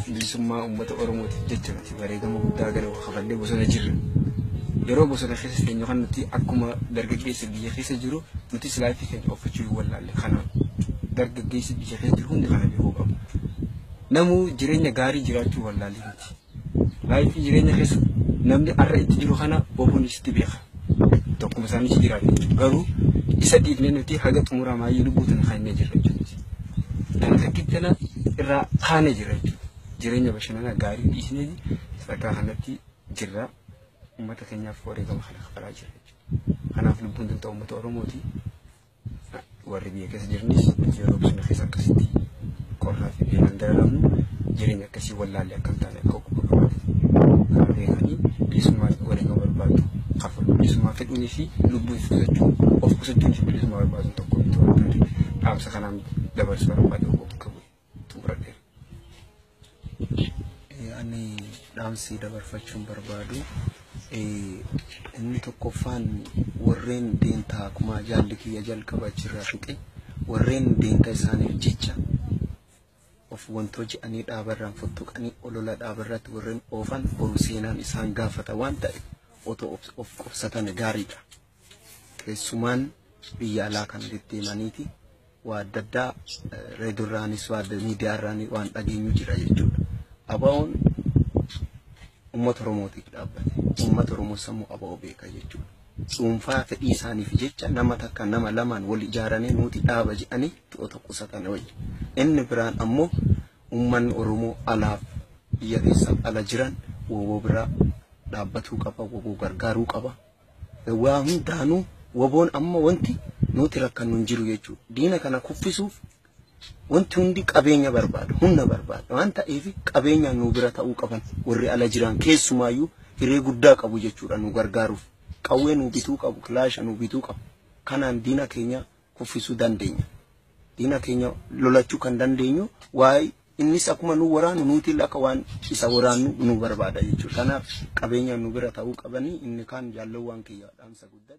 Bilisummaa uummata Oromootiif jecha nuti wareegama guddaa gara kafallee bosona jirra. Yeroo bosona keessa teenyu kan nuti akkuma dargaggeessa biyya keessa jiru nuti silaafii keenya uffachuu hin wallaalle. Kana dargaggeessi biyya keessa jiru hundi kana beekuu qabu. Namuu jireenya gaarii jiraachuu wallaalle miti. Laayifii jireenya keessa namni har'a itti jiru kana ofuunis itti beeka. Tokkuma isaaniis jiraatu jechuudha. Garuu isa dhiifnee nuti haga xumuraa maayyee lubbuu tana kaannee jirra jechuudha. Kana takkitti irraa kaanee jirra jechuudha. Jireenya bashannanaa gaarii dhiisnee sadarkaa kanatti jirra. Uummata keenyaaf wareegama kana kafalaa jirra jechuudha. Kanaaf lubbuun tun ta'u uummata Oromooti. Warri biyya keessa jiranis nuti yeroo bosona keessa akkasitti qorraa fi beelaan dararamnu jireenya akkasii wallaalle akka hin taane akka quba qabaatu. Kana beekanii bilisummaa wareegama barbaadu kafalu. Bilisummaa fedhuunii fi lubbuu of qusachuu of qusachuun fi bilisummaa barbaaduun tokko miti waan ta'eef dhaamsa kanaan dabarsuu barbaade obbo Bakka Bu'ee xumuradheera. Ani dhaamsi dabarfachuun barbaadu inni tokkoffaan warreen deentaa akkuma jaalli kiyya jalqaba achirraa tuqe warreen deentaa isaaniif jecha of wantoo je'anii dhaabarraan fottoqanii olola dhaabarratti warreen oofan boru seenaan isaan gaafata waan ta'e otoo of qubsatan gaariidha. Keessumaan biyya alaa kan deddeemaniiti waa adda addaa reedurraanis waa miidiyaarraanis waan dhageenyu jira jechuudha. ABO'n uummata Oromootiif dhaabbate. Uummata Oromoo sammuu ABO beeka jechuudha. Dhuunfaa fedhii isaaniif jecha nama takka nama lamaan wal ijaaranii nuti dhaaba jedhanii otoo qusatan wayya. Inni biraan ammoo uummanni Oromoo alaaf biyya keessaaf ala jiran woboo biraa dhaabbatuu qaba, woboo gargaaruu qaba. Waa hundaanuu woboon amma wanti nuti rakkannu hin jiru jechuudha. Diina kana kuffisuuf wanti hundi qabeenya barbaada, humna barbaada. Waan ta'eef qabeenya nu bira ta'uu qaban warri ala jiran keessumaayyuu hiree guddaa qabu jechuudha nu gargaaruuf. Qawwee nu bituu qabu, kilaasha nu bituu qabu. Kanaan diina keenya kuffisuu dandeenya. Diina keenya lolachuu kan dandeenyu waa'ee innis akkuma nu waraanu nuti akka waan isa waraannu nu barbaada jechuudha. Kanaaf qabeenya nu bira ta'uu qabanii inni kaan jaalawwan kiyya dhaamsa guddaa.